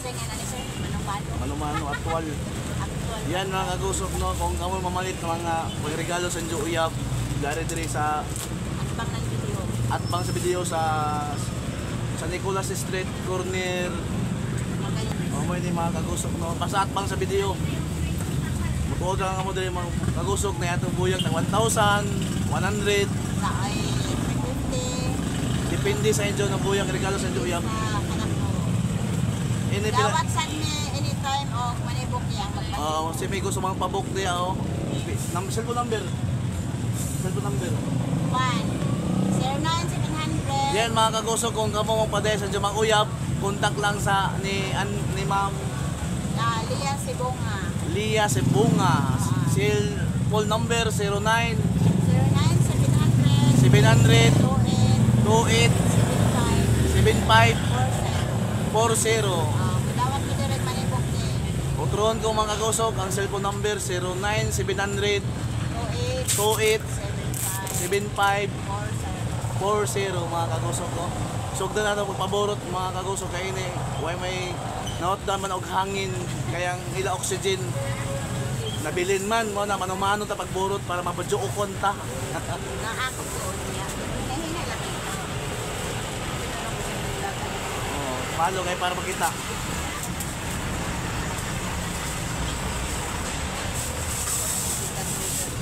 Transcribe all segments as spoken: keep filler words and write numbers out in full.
Sir, nga na ni sir, manumano. Manumano, aktual. Aktual. Yan, mga kagusok, no? Kung kamo mamalit ng mga pagregalo sa inyo uyab, dari diri sa Atbang ng video. Atbang sa video sa, sa Nicolas Street, corner. Magayon. O, mo ini, mga kagusok, no? Basta atbang sa video. Magkuha lang mo diri, mga kagusok, na atong buyag ng one thousand, one hundred. Sa ay three fifty. Depende sa inyo na buyag, regalo sa inyo uyab. Sa anak mo. Ini pila- Dawat sad mi anytime o manibok niya. Oo, si may gusto mga pabok niya, oh. Nam-, cellphone number. Cellphone number. One. Zero nine seven hundred. Yan, mga kagusok, kung kamo mong padaya sa Jumang Uyab, contact lang sa ni, an-, ni Ma'am Ah, Lia Sibonga. Lia Sibonga. Ah. Cellphone number zero nine Zero nine seven hundred. Seven hundred. Two eight. Two eight. Seven five. Seven five. Four zero. Four zero. Ah, madawat mo direct manibok ni. Utrohon ko, mga kagusok, ang cellphone number zero nine seven hundred Two eight. Two eight. Seven five. Seven five. Four zero. Four zero, mga kagusok, no? Sugdan nato pagpaborot, mga kagusok, kay ini, way may nautdan man og hangin, kayang ila oxygen. Nabilin man, mo na, mano-mano ta pagborot para mabajuokon ta. Nang ako ko niya. Hinay-hinay lang ito. Oh, malo kay para makita.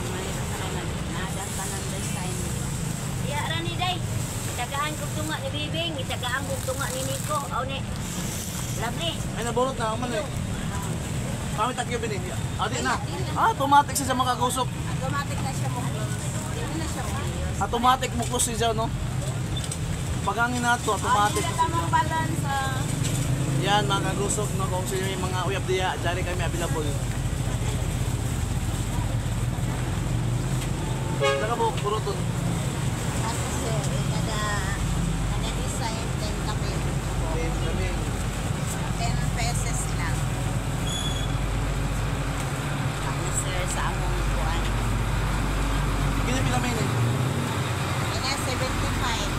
May tanan design. Iya ra ni, day. Itagaan ko tunga ni Bibing, itagaan ko tunga ni Nico. Aw ni. Lovely. Ay, naburot na, human eh. Kami takyo bini. Ah, di na. Ah, automatic siya, mga kagusok. Automatic na siya mo. Hindi na siya mo. Automatic mo ko siya, no? Pagangin nato, automatic. Ah, hindi na tamang balance, ah. Yan, mga kagusok, no? Kung sino yung mga uyab diya, dyan kami available. Taga buhok, buruton. Kasi sir, eh, kada, kada design, ten kami. Ten kami. Ten pesos lang. Ano, sir, sa among kuan? Pila, pila may ini? Ina, seventy-five.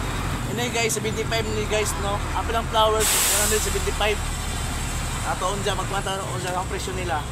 Ini, guys, seventy-five ni, guys, no? Apil ang flowers, one hundred seventy-five. Ato, unja, magkwenta, unja ang presyo nila.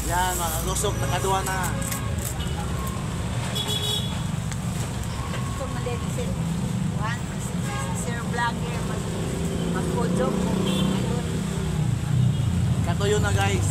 Yan, mga kagusok, nakaduwa na. Ito, mali, sir. One, sir, vlogger, mag-, mag-audio po. Katuyo na, guys.